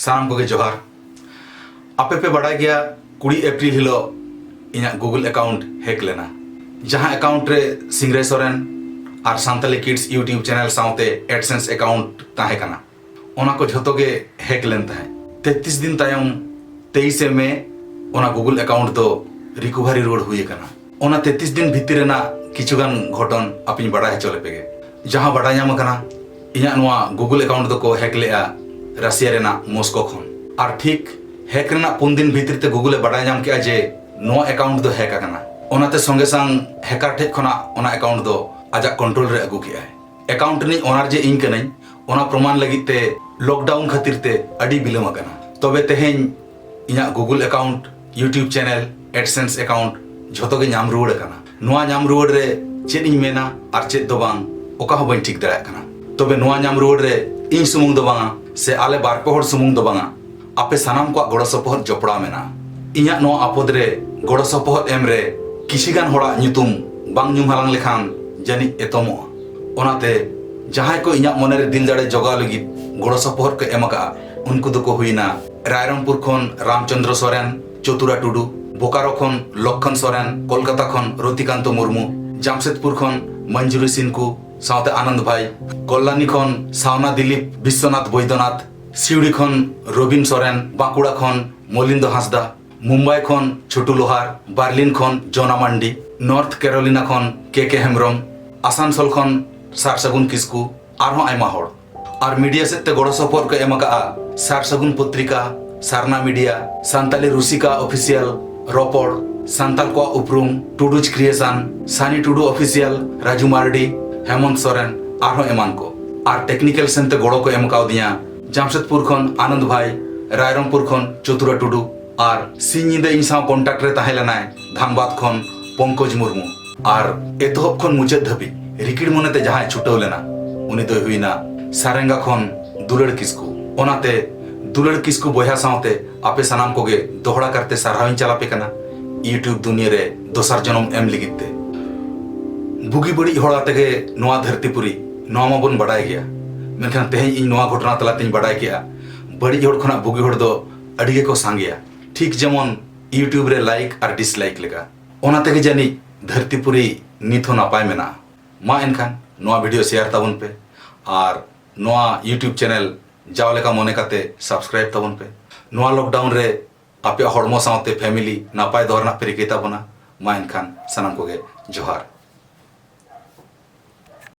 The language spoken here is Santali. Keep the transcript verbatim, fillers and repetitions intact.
ᱥᱟᱱᱟᱢ ᱠᱚᱜᱮ ᱡᱚᱦᱟᱨ᱾ ᱟᱯᱮ ᱯᱮ ᱵᱟᱲᱟᱭ ᱜᱮᱭᱟ, ᱠᱩᱲᱤ ᱮᱯᱨᱤᱞ ᱦᱤᱞᱳᱜ ᱤᱧᱟᱹᱜ Google account hack ᱞᱮᱱᱟ, ᱡᱟᱦᱟᱸ account ᱨᱮ ᱥᱤᱝᱨᱟᱹᱭ ᱥᱚᱨᱮᱱ ᱟᱨ ᱥᱟᱱᱛᱟᱞᱤ Kids YouTube channel ᱥᱟᱶᱛᱮ AdSense account ᱛᱟᱦᱮᱸ ᱠᱟᱱᱟ᱾ ᱚᱱᱟ ᱠᱚ ᱡᱷᱚᱛᱚ ᱜᱮ hack ᱞᱮᱱ ᱛᱟᱦᱮᱸᱫ᱾ ᱛᱮᱛᱨᱤᱥ ᱫᱤᱱ ᱛᱟᱭᱚᱢ, ᱛᱮᱭᱤᱥᱮ ᱢᱮ, ᱚᱱᱟ Google account ᱫᱚ recovery ᱨᱩᱣᱟᱹᱲ ᱦᱩᱭ ᱟᱠᱟᱱᱟ᱾ ᱚᱱᱟ ᱛᱮᱛᱨᱤᱥ ᱫᱤᱱ ᱵᱷᱤᱛᱤᱨ ᱨᱮᱱᱟᱜ ᱠᱤᱪᱷᱩ ᱜᱟᱱ ᱜᱷᱚᱴᱚᱱ ᱟᱯᱮᱧ ᱵᱟᱲᱟᱭ ᱦᱚᱪᱚ ᱞᱮᱯᱮ ᱜᱮ᱾ ᱡᱟᱦᱟᱸ ᱵᱟᱰᱟᱭ ᱧᱟᱢ ᱟᱠᱟᱱᱟ, ᱤᱧᱟᱹᱜ ᱱᱚᱣᱟ Google account ᱫᱚᱠᱚ hack ᱞᱮᱜᱼᱟ ᱨᱟᱥᱤᱭᱟ ᱨᱮᱱᱟᱜ ᱢᱚᱥᱠᱳ ᱠᱷᱚᱱ᱾ ᱟᱨ ᱴᱷᱤᱠ hack ᱨᱮᱱᱟᱜ ᱯᱩᱱ ᱫᱤᱱ ᱵᱷᱤᱛᱤᱨ ᱛᱮ Google ᱮ ᱵᱟᱰᱟᱭ ᱧᱟᱢ ᱠᱮᱜᱼᱟ ᱡᱮ ᱱᱚᱣᱟ account ᱫᱚ hack ᱟᱠᱟᱱᱟ᱾ ᱚᱱᱟᱛᱮ ᱥᱚᱸᱜᱮ ᱥᱟᱝ hacker ᱴᱷᱮᱡ ᱠᱷᱚᱱᱟᱜ ᱚᱱᱟ account ᱫᱚ ᱟᱡᱟᱜ control ᱨᱮ ᱟᱹᱜᱩ ᱠᱮᱜᱼᱟᱭ᱾ Account ᱨᱤᱱᱤᱡ owner ᱡᱮ ᱤᱧ ᱠᱟᱹᱱᱟᱹᱧ, ᱚᱱᱟ ᱯᱨᱚᱢᱟᱱ ᱞᱟᱹᱜᱤᱫ ᱛᱮ lockdown ᱠᱷᱟᱹᱛᱤᱨ ᱛᱮ ᱟᱹᱰᱤ ᱵᱤᱞᱚᱢ ᱟᱠᱟᱱᱟ᱾ ᱛᱚᱵᱮ ᱛᱮᱦᱮᱧ ᱤᱧᱟᱹᱜ Google account, YouTube channel, AdSense account ᱡᱷᱚᱛᱚ ᱜᱮ ᱧᱟᱢ ᱨᱩᱣᱟᱹᱲ ᱟᱠᱟᱱᱟ᱾ ᱱᱚᱣᱟ ᱧᱟᱢ ᱨᱩᱣᱟᱹᱲ ᱨᱮ ᱪᱮᱫ ᱤᱧ ᱢᱮᱱᱟ ᱟᱨ ᱪᱮᱫ ᱫᱚ ᱵᱟᱝ, ᱚᱠᱟ ᱦᱚᱸ ᱵᱟᱹᱧ ᱴᱷᱤᱠ ᱫᱟᱲᱮᱭᱟᱜ ᱠᱟᱱᱟ᱾ ᱛᱚᱵᱮ ᱱᱚᱣᱟ ᱧᱟᱢ ᱨᱩᱣᱟᱹᱲ ᱨᱮ ᱤᱧ ᱥᱩᱢᱩᱝ ᱫᱚ ᱵᱟᱝᱟ, ᱥᱮ ᱟᱞᱮ ᱵᱟᱨ ᱯᱮ ᱦᱚᱲ ᱥᱩᱢᱩᱝ ᱫᱚ ᱵᱟᱝᱟ, ᱟᱯᱮ ᱥᱟᱱᱟᱢ ᱠᱚᱣᱟᱜ ᱜᱚᱲᱚ ᱥᱚᱯᱚᱦᱚᱫ ᱡᱚᱯᱲᱟᱣ ᱢᱮᱱᱟᱜᱼᱟ᱾ ᱤᱧᱟᱹᱜ ᱱᱚᱣᱟ ᱟᱯᱚᱫ ᱨᱮ ᱜᱚᱲᱚ ᱥᱚᱯᱚᱦᱚᱫ ᱮᱢ ᱨᱮ ᱠᱤᱪᱷᱤ ᱜᱟᱱ ᱦᱚᱲᱟᱜ ᱧᱩᱛᱩᱢ ᱵᱟᱝ ᱧᱩᱢ ᱦᱟᱞᱟᱝ ᱞᱮᱠᱷᱟᱱ ᱡᱟᱹᱱᱤᱡ ᱮᱛᱚᱢᱚᱜᱼᱟ᱾ ᱚᱱᱟᱛᱮ ᱡᱟᱦᱟᱸᱭ ᱠᱚ ᱤᱧᱟᱹᱜ ᱢᱚᱱᱮ ᱨᱮ ᱫᱤᱞ ᱫᱟᱲᱮ ᱡᱚᱜᱟᱣ ᱞᱟᱹᱜᱤᱫ ᱜᱚᱲᱚ ᱥᱚᱯᱚᱦᱚᱫ ᱠᱚ ᱮᱢ ᱟᱠᱟᱫᱼᱟ, ᱩᱱᱠᱩ ᱫᱚᱠᱚ ᱦᱩᱭᱱᱟ ᱨᱟᱭᱨᱚᱝᱯᱩᱨ ᱠᱷᱚᱱ ᱨᱟᱢᱪᱚᱸᱫᱽᱨᱚ ᱥᱚᱨᱮᱱ, ᱪᱚᱛᱩᱨᱟ ᱴᱩᱰᱩ, ᱵᱳᱠᱟᱨᱳ ᱠᱷᱚᱱ ᱞᱚᱠᱠᱷᱚᱱ ᱥᱚᱨᱮᱱ, ᱠᱳᱞᱠᱟᱛᱟ ᱠᱷᱚᱱ ᱨᱚᱛᱤᱠᱟᱱᱛᱚ ᱢᱩᱨᱢᱩ, ᱡᱟᱢᱥᱮᱫᱽᱯᱩᱨ ᱠᱷᱚᱱ ᱢᱚᱧᱡᱩᱨᱤ ᱥᱤᱱᱠᱩ ᱥᱟᱶᱛᱮ ᱟᱱᱚᱱᱫ ᱵᱷᱟᱭ, ᱠᱚᱞᱞᱟᱱᱤ ᱠᱷᱚᱱ ᱥᱟᱣᱱᱟ ᱫᱤᱞᱤᱯ, ᱵᱤᱥᱥᱚᱱᱟᱛᱷ ᱵᱳᱭᱫᱚᱱᱟᱛᱷ, ᱥᱤᱣᱲᱤ ᱠᱷᱚᱱ ᱨᱚᱵᱤᱱ ᱥᱚᱨᱮᱱ, ᱵᱟᱸᱠᱩᱲᱟ ᱠᱷᱚᱱ ᱢᱚᱞᱤᱱᱫᱚ ᱦᱟᱸᱥᱫᱟ, ᱢᱩᱢᱵᱟᱭ ᱠᱷᱚᱱ ᱪᱷᱳᱴᱩ ᱞᱳᱦᱟᱨ, ᱵᱟᱨᱞᱤᱱ ᱠᱷᱚᱱ ᱡᱚᱱᱟ ᱢᱟᱱᱰᱤ, ᱱᱚᱨᱛᱷ ᱠᱮᱨᱳᱞᱤᱱᱟ ᱠᱷᱚᱱ ᱠᱮ ᱠᱮ ᱦᱮᱢᱵᱨᱚᱢ, ᱟᱥᱟᱱᱥᱳᱞ ᱠᱷᱚᱱ ᱥᱟᱨᱥᱟᱹᱜᱩᱱ ᱠᱤᱥᱠᱩ, ᱟᱨᱦᱚᱸ ᱟᱭᱢᱟ ᱦᱚᱲ᱾ ᱟᱨ media ᱥᱮᱫ ᱛᱮ ᱜᱚᱲᱚ ᱥᱚᱯᱚᱦᱚᱫ ᱠᱚ ᱮᱢ ᱟᱠᱟᱫᱼᱟ ᱥᱟᱨᱥᱟᱹᱜᱩᱱ ᱯᱚᱛᱨᱤᱠᱟ, ᱥᱟᱨᱱᱟ media, ᱥᱟᱱᱛᱟᱞᱤ ᱨᱩᱥᱤᱠᱟ official, ᱨᱚᱯᱚᱲ, ᱥᱟᱱᱛᱟᱞ ᱠᱚᱣᱟᱜ ᱩᱯᱨᱩᱢ, Tudu's Creation, ᱥᱟᱱᱤ ᱴᱩᱰᱩ official, ᱨᱟᱡᱩ ᱢᱟᱨᱰᱤ, ᱦᱮᱢᱚᱱᱛ ᱥᱚᱨᱮᱱ, ᱟᱨᱦᱚᱸ ᱮᱢᱟᱱ ᱠᱚ᱾ ᱟᱨ technical ᱥᱮᱱ ᱛᱮ ᱜᱚᱲᱚ ᱠᱚ ᱮᱢ ᱠᱟᱣᱫᱤᱧᱟ ᱡᱟᱢᱥᱮᱫᱽᱯᱩᱨ ᱠᱷᱚᱱ ᱟᱱᱚᱱᱫ ᱵᱷᱟᱭ, ᱨᱟᱭᱨᱚᱝᱯᱩᱨ ᱠᱷᱚᱱ ᱪᱚᱛᱩᱨᱟ ᱴᱩᱰᱩ, ᱟᱨ ᱥᱤᱧ ᱧᱤᱫᱟᱹ ᱤᱧ ᱥᱟᱶ contact ᱨᱮ ᱛᱟᱦᱮᱸ ᱞᱮᱱᱟᱭ ᱫᱷᱟᱱᱵᱟᱫᱽ ᱠᱷᱚᱱ ᱯᱚᱝᱠᱚᱡᱽ ᱢᱩᱨᱢᱩ᱾ ᱟᱨ ᱮᱛᱚᱦᱚᱵ ᱠᱷᱚᱱ ᱢᱩᱪᱟᱹᱫ ᱫᱷᱟᱹᱵᱤᱡ ᱨᱤᱠᱤᱲ ᱢᱚᱱᱮᱛᱮ ᱡᱟᱦᱟᱸᱭ ᱪᱷᱩᱴᱟᱹᱣ ᱞᱮᱱᱟ, ᱩᱱᱤ ᱫᱚᱭ ᱦᱩᱭᱱᱟ ᱥᱟᱨᱮᱝᱜᱟ ᱠᱷᱚᱱ ᱫᱩᱞᱟᱹᱲ ᱠᱤᱥᱠᱩ᱾ ᱚᱱᱟᱛᱮ ᱫᱩᱞᱟᱹᱲ ᱠᱤᱥᱠᱩ ᱵᱚᱭᱦᱟ ᱥᱟᱶᱛᱮ ᱟᱯᱮ ᱥᱟᱱᱟᱢ ᱠᱚᱜᱮ ᱫᱚᱦᱲᱟ ᱠᱟᱨᱛᱮ ᱥᱟᱨᱦᱟᱣᱤᱧ ᱪᱟᱞ ᱟᱯᱮ ᱠᱟᱱᱟ YouTube ᱫᱩᱱᱤᱭᱟᱹ ᱨᱮ ᱫᱚᱥᱟᱨ ᱡᱚᱱᱚᱢ ᱮᱢ ᱞᱟᱹᱜᱤᱫ ᱛᱮ᱾ ᱵᱩᱜᱤ ᱵᱟᱹᱲᱤᱡ ᱦᱚᱲ ᱟᱛᱮ ᱜᱮ ᱱᱚᱣᱟ ᱫᱷᱟᱹᱨᱛᱤ ᱯᱩᱨᱤ, ᱱᱚᱣᱟ ᱢᱟᱵᱚᱱ ᱵᱟᱰᱟᱭ ᱜᱮᱭᱟ᱾ ᱢᱮᱱᱠᱷᱟᱱ ᱛᱮᱦᱮᱧ ᱤᱧ ᱱᱚᱣᱟ ᱜᱷᱚᱴᱚᱱᱟ ᱛᱟᱞᱟᱛᱮᱧ ᱵᱟᱰᱟᱭ ᱠᱮᱜᱼᱟ, ᱵᱟᱹᱲᱤᱡ ᱦᱚᱲ ᱠᱷᱚᱱᱟᱜ ᱵᱩᱜᱤ ᱦᱚᱲ ᱫᱚ ᱟᱹᱰᱤ ᱜᱮᱠᱚ ᱥᱟᱸᱜᱮᱭᱟ, ᱴᱷᱤᱠ ᱡᱮᱢᱚᱱ YouTube ᱨᱮ like ᱟᱨ dislike ᱞᱮᱠᱟ᱾ ᱚᱱᱟ ᱛᱮᱜᱮ ᱡᱟᱹᱱᱤᱡ ᱫᱷᱟᱹᱨᱛᱤᱯᱩᱨᱤ ᱱᱤᱛ ᱦᱚᱸ ᱱᱟᱯᱟᱭ ᱢᱮᱱᱟᱜᱼᱟ᱾ ᱢᱟ ᱮᱱᱠᱷᱟᱱ ᱱᱚᱣᱟ video share ᱛᱟᱵᱚᱱ ᱯᱮ ᱟᱨ ᱱᱚᱣᱟ YouTube channel ᱡᱟᱣ ᱞᱮᱠᱟ ᱢᱚᱱᱮ ᱠᱟᱛᱮ subscribe ᱛᱟᱵᱚᱱ ᱯᱮ᱾ ᱱᱚᱣᱟ lockdown ᱨᱮ ᱟᱯᱮᱭᱟᱜ ᱦᱚᱲᱢᱚ ᱥᱟᱶᱛᱮ family ᱱᱟᱯᱟᱭ ᱫᱚᱦᱚ ᱨᱮᱱᱟᱜ ᱯᱮ ᱨᱤᱠᱟᱹᱭ ᱛᱟᱵᱚᱱᱟ᱾ ᱢᱟ ᱮᱱᱠᱷᱟᱱ ᱥᱟᱱᱟᱢ ᱠᱚᱜᱮ ᱡᱚᱦᱟᱨ᱾